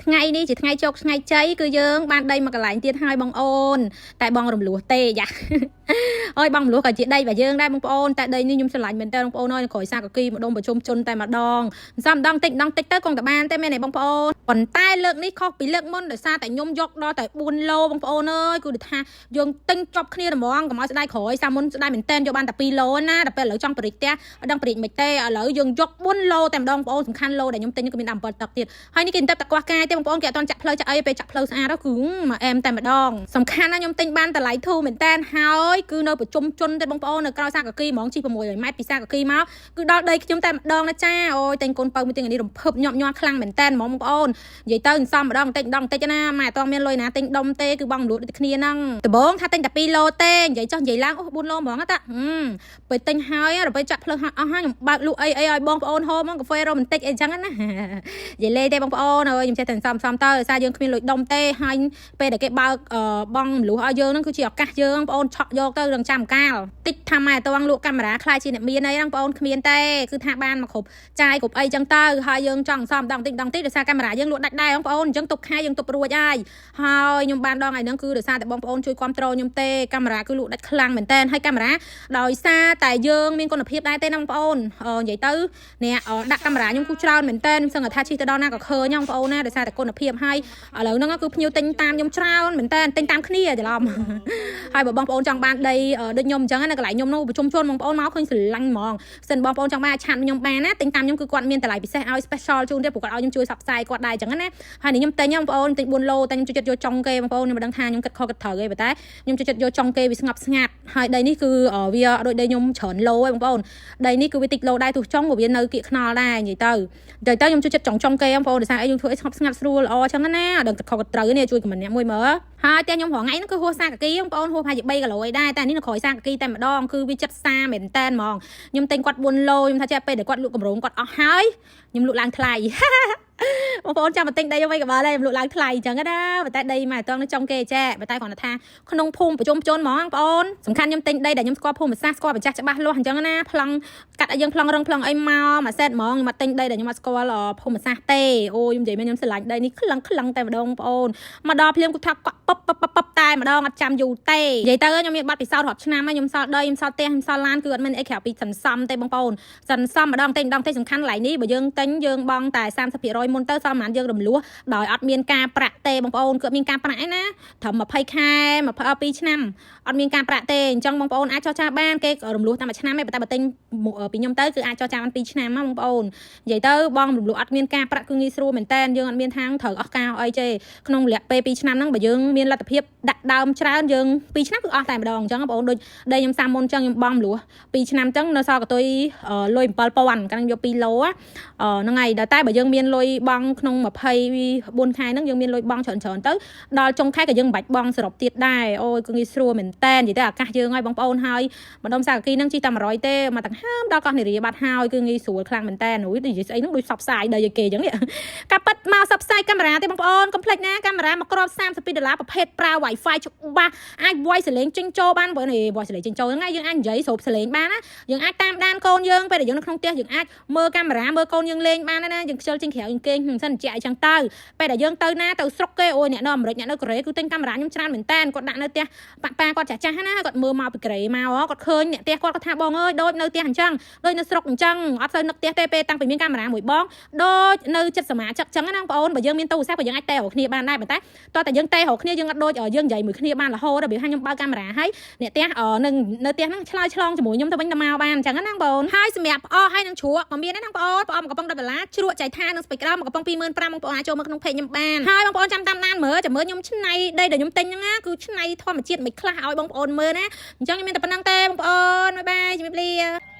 ថ្ងៃនេះជាថ្ងៃជោគថ្ងៃជ័យគឺយើងបានដីមកកន្លែងទៀតហើយបងអូនតែបងរំលោះទេយ៉ា អើយបងរំលោះក៏ជាដីរបស់យើងដែរបងប្អូនតែដីនេះខ្ញុំស្រឡាញ់មែនតើបងប្អូនអើយក្រោយសាកគីម្ដុំប្រជុំជនតែម្ដងសំម្ដងតិចម្ដងតិចទៅគង់តែបានទេមែនទេបងប្អូនប៉ុន្តែលើកនេះខុសពីលើកមុនដោយសារតែខ្ញុំយកដល់តែ4ឡូបងប្អូនអើយគឺដូចថាយើងទិញចប់គ្នាហ្មងកុំឲ្យស្ដាយក្រោយសាមុនស្ដាយមែនតើយកបានតែ2ឡូណាដល់ពេលឥឡូវចង់បរិចផ្ទះអត់ដឹងបរិចមិនទេឥឡូវយើងយក4ឡូតែម្ដងបងប្អូនសំខាន់ឡូដែលខ្ញុំទិញក៏មាន17ទឹកទៀត ហើយនេះគេតែតែកោះកាយទេបងប្អូនគេអត់ទាន់ចាក់ផ្លូវចាក់អីពេលចាក់ផ្លូវស្អាតទៅគឺមកអែមតែម្ដងសំខាន់ណាស់ខ្ញុំទិញបានតម្លៃធូរមែនតើហើយគឺនៅប្រជុំជនទេបងប្អូននៅក្រោយសាកគីហ្មងជិះ600ម៉ែត្រពីសាកគីមកគឺដល់ដីខ្ញុំតែម្ដងណាចាអូយទិញកូនពៅមួយទិញអានេះរំភើបញាប់ញ័រខ្លាំងមែនតើហ្មងបងប្អូននិយាយទៅសន្សំម្ដងបន្តិចម្ដងបន្តិចណាម៉ែអត់មានលុយណាទិញដុំទេគឺបងមលួចដូចគ្នាហ្នឹងដំបងថាទិញតែ2ឡូទេនិយាយចោះនិយាយឡើងអូ4ឡូហ្មងតាពេលទិញហើយដល់ពេលចាក់ផ្លូវអស់ហើយខ្ញុំបើកលក់អីអីឲ្យបងប្អូនហូបហ្មងកាហ្វេរ៉ូមែនទិកអីចឹងណា និយាយលេងទេបងប្អូនអើយខ្ញុំចេះតែសំសំទៅដោយសារយើងគ្មានលុយដុំទេហើយពេលដែលគេបើកបងមលុះឲ្យយើងហ្នឹងគឺជាឱកាសយើងបងប្អូនឆក់យកទៅនឹងចាំកាលតិចថាម៉ែតងលក់កាមេរ៉ាខ្លាយជាអ្នកមានអីហ្នឹងបងប្អូនគ្មានទេគឺថាបានមកគ្រប់ចាយគ្រប់អីចឹងទៅហើយយើងចង់សំដងតិចដងតិចដោយសារកាមេរ៉ាយើងលក់ដាច់ដែរបងប្អូនអញ្ចឹងទុកខែយើងទុករួចហើយហើយខ្ញុំបានដងថ្ងៃហ្នឹងគឺដោយសារតែបងប្អូនជួយគ្រប់គ្រងខ្ញុំទេកាមេរ៉ាគឺលក់ដាច់ខ្លាំងមែនតើហើយកាមេរ៉ាដោយសារតែយើងមានគុណភាពដែរទេណាបងប្អូននិយាយទៅ អ្នកដាក់កាមេរ៉ាខ្ញុំគូច្រើនមែនតើខ្ញុំសឹងថាជិះទៅដល់ណាក៏ឃើញបងប្អូនណាដោយសារតែគុណភាពហើយឥឡូវហ្នឹងគឺភ្ញៀវទិញតាមខ្ញុំច្រើនមែនតើទិញតាមគ្នាច្រឡំ ហើយបើបងប្អូនចង់បានដីដូចខ្ញុំអញ្ចឹងណាកន្លែងខ្ញុំនោះប្រជុំជនបងប្អូនមកឃើញស្រឡាញ់ហ្មងសិនបងប្អូនចង់បាន chat ខ្ញុំបានណាទិញតាមខ្ញុំគឺគាត់មានតម្លៃពិសេសឲ្យ special ជូនទេព្រោះគាត់ឲ្យខ្ញុំជួយផ្សព្វផ្សាយគាត់ដែរអញ្ចឹងណាហើយនេះខ្ញុំទិញបងប្អូនទិញ4ឡូតែខ្ញុំចូលចិត្តយកចុងគេបងប្អូនខ្ញុំមិនដឹងថាខ្ញុំគិតខុសគិតត្រូវទេប៉ុន្តែខ្ញុំចូលចិត្តយកចុងគេវាស្ងប់ស្ងាត់ហើយដីនេះគឺវាដូចដីខ្ញុំច្រើនឡូឯងបងប្អូន ដីនេះគឺវាតិចឡូដែរទោះចុងក៏វានៅគៀកខ្នល់ដែរនិយាយទៅនិយាយទៅខ្ញុំចូលចិត្តចុងចុងគេបងប្អូនដោយសារអីយើងធ្វើអីស្ងប់ស្ងាត់ស្រួលល្អអញ្ចឹងណាអត់ដឹងខុសត្រូវនេះជួយ comment អ្នកមួយមើលហើយផ្ទះខ្ញុំរងថ្ងៃហ្នឹងគឺហួសសាកគីបងប្អូនហួសប្រហែលជា3គីឡូអីដែរតែនេះនៅក្រោយសាកគីតែម្ដងគឺវាចិត្តសាមែនតែនហ្មងខ្ញុំទិញគាត់4ឡូខ្ញុំថាចេះពេលដែលគាត់លក់កម្រងគាត់អស់ហើយខ្ញុំលក់ឡើងថ្លៃ បងប្អូនចាំមកទិញដីអ្វីក៏បានដែរខ្ញុំលក់ឡើងថ្លៃអញ្ចឹងណាប៉ុន្តែដីមកអត់តនៅចុងគេចេះប៉ុន្តែគ្រាន់តែថាក្នុងភូមិប្រជុំជនហ្មងបងប្អូនសំខាន់ខ្ញុំទិញដីដែលខ្ញុំស្គាល់ភូមិសាស្ត្រស្គាល់ម្ចាស់ច្បាស់លាស់អញ្ចឹងណាប្លង់កាត់ឲ្យយើងប្លង់រឹងប្លង់អីមកមួយសេតហ្មងខ្ញុំមកទិញដីដែលខ្ញុំអត់ស្គាល់ភូមិសាស្ត្រទេអូខ្ញុំនិយាយមែនខ្ញុំស្រឡាញ់ដីនេះខ្លាំងខ្លាំងតែម្ដងបងប្អូនមកដល់ភ្លាមគាត់ថាកក់ពឹបពឹបពឹបពឹបតែម្ដងអត់ចាំយូរទេនិយាយទៅខ្ញុំមានប័ណ្ណពិសោធន៍រាប់ឆ្នាំហើយខ្ញុំសល់ដីខ្ញុំសល់ផ្ទះខ្ញុំសល់ឡានគឺអត់មានអីក្រៅពីសន្សំទេបងប្អូនសន្សំម្ដងទិញម្ដងទេសំខាន់កន្លែងនេះបើយើងទិញយើងបង់តែ30%មុនទៅសល់ប្រហែលយើងរំលោះដោយអត់មានការប្រាក់ទេបងប្អូនគឺអត់មានការប្រាក់ឯណាត្រឹម20ខែ22ឆ្នាំអត់មានការប្រាក់ទេអញ្ចឹងបងប្អូនអាចចរចាបានគេរំលោះតាមមួយឆ្នាំទេប៉ុន្តែបើទិញពីខ្ញុំទៅគឺអាចចរចាបាន2ឆ្នាំណាបងប្អូននិយាយទៅបងរំលោះអត់មានការប្រាក់គឺងាយស្រួលមែនតើយើងអត់មានทางត្រូវអស់ការអីទេក្នុងរយៈពេល2ឆ្នាំហ្នឹងបើយើងមានលទ្ធភាពដាក់ដើមច្រើនយើង2ឆ្នាំគឺអស់តែម្ដងអញ្ចឹងបងប្អូនដូចដីខ្ញុំសាមុនអញ្ចឹងខ្ញុំបងរំលោះ2ឆ្នាំអញ្ចឹងនៅសល់កតុយលុយ7000កាលយក2ឡូហ្នឹងហើយដល់តែបើយើងមានលុយបង់ក្នុង24ខែហ្នឹងយើងមានលុយបង់ច្រើនច្រើនទៅដល់ចុងខែក៏យើងមិនបាច់បង់សរុបទៀតដែរអូយគឺងាយស្រួលមែនតែននិយាយទៅឱកាសយើងហើយបងប្អូនហើយម្ដុំសាកគីហ្នឹងជិះតែ100ទេមកដង្ហើមដល់កោះនារីបាត់ហើយគឺងាយស្រួលខ្លាំងមែនតែនអូយនិយាយស្អីហ្នឹងដូចសបផ្សាយដីឲ្យគេអញ្ចឹងនេះកាប៉ិតមកសបផ្សាយកាមេរ៉ាទេបងប្អូនកុំភ្លេចណាកាមេរ៉ាមកគ្រាប់32ដុល្លារប្រភេទប្រើ Wi-Fi ច្បាស់អាច voice សលេងចេញចូលបានព្រោះនេះ voice សលេងចេញចូលហ្នឹងយើងអាចនិយាយស្រូបសលេងបានណាយើងអាចតាមដានកូនយើងពេលដែលយើងនៅក្នុងផ្ទះយើងអាចមើលកាមេរ៉ាមើលកូនយើងលេងបានណាយើងខ្ជិលចេញក្រៅយើងគេងសិនជាអញ្ចឹងទៅពេលដែលយើងទៅណាទៅស្រុកគេអូយអ្នកនៅអាមេរិកអ្នកនៅកូរ៉េគឺទិញកាមេរ៉ាខ្ញុំច្រើនមែនតើគាត់ដាក់នៅផ្ទះប៉ាប៉ាគាត់ចាស់ចាស់ណាគាត់មើលមកពីកូរ៉េមកគាត់ឃើញអ្នកផ្ទះគាត់គាត់ថាបងអើយដូចនៅផ្ទះអញ្ចឹងដូចនៅស្រុកអញ្ចឹងអត់សូវនឹកផ្ទះទេពេលតាំងពីមានកាមេរ៉ាមួយបងដូចនៅចិត្តសមាជិកអញ្ចឹងណាបងប្អូនបើយើងមានទូរស័ព្ទក៏យើងអាចតេរកគ្នាបានដែរប៉ុន្តែតោះតែយើងតេរកគ្នាយើងអត់ដូចយើងនិយាយមួយគ្នាបានរហូតរបៀបថាខ្ញុំបើកកាមេរ៉ាហើយអ្នកផ្ទះនឹងនៅផ្ទះហ្នឹងឆ្លើយឆ្លងជាមួយខ្ញុំទៅវិញទៅមកបានអញ្ចឹងណាបងប្អូនហើយសម្រាប់ផ្អកហើយនឹងជ្រក់ក៏មានដែរណាបងប្អូនផ្អកមកកំប៉ុង10ដុល្លារជ្រក់ចៃថានិងស្ពៃក្តៅមកកំប៉ុង25,000បងប្អូនអាចចូលមកក្នុង page ខ្ញុំបានហើយបងប្អូនចាំតាមដានមើលចាំមើលខ្ញុំឆ្នៃដីដែលខ្ញុំទិញហ្នឹងណាគឺឆ្នៃធម្មជាតិមិនខ្លះឲ្យបងប្អូនមើលណាអញ្ចឹងខ្ញុំមានតែប៉ុណ្្នឹងទេបងប្អូន bye bye ជំរាបលា។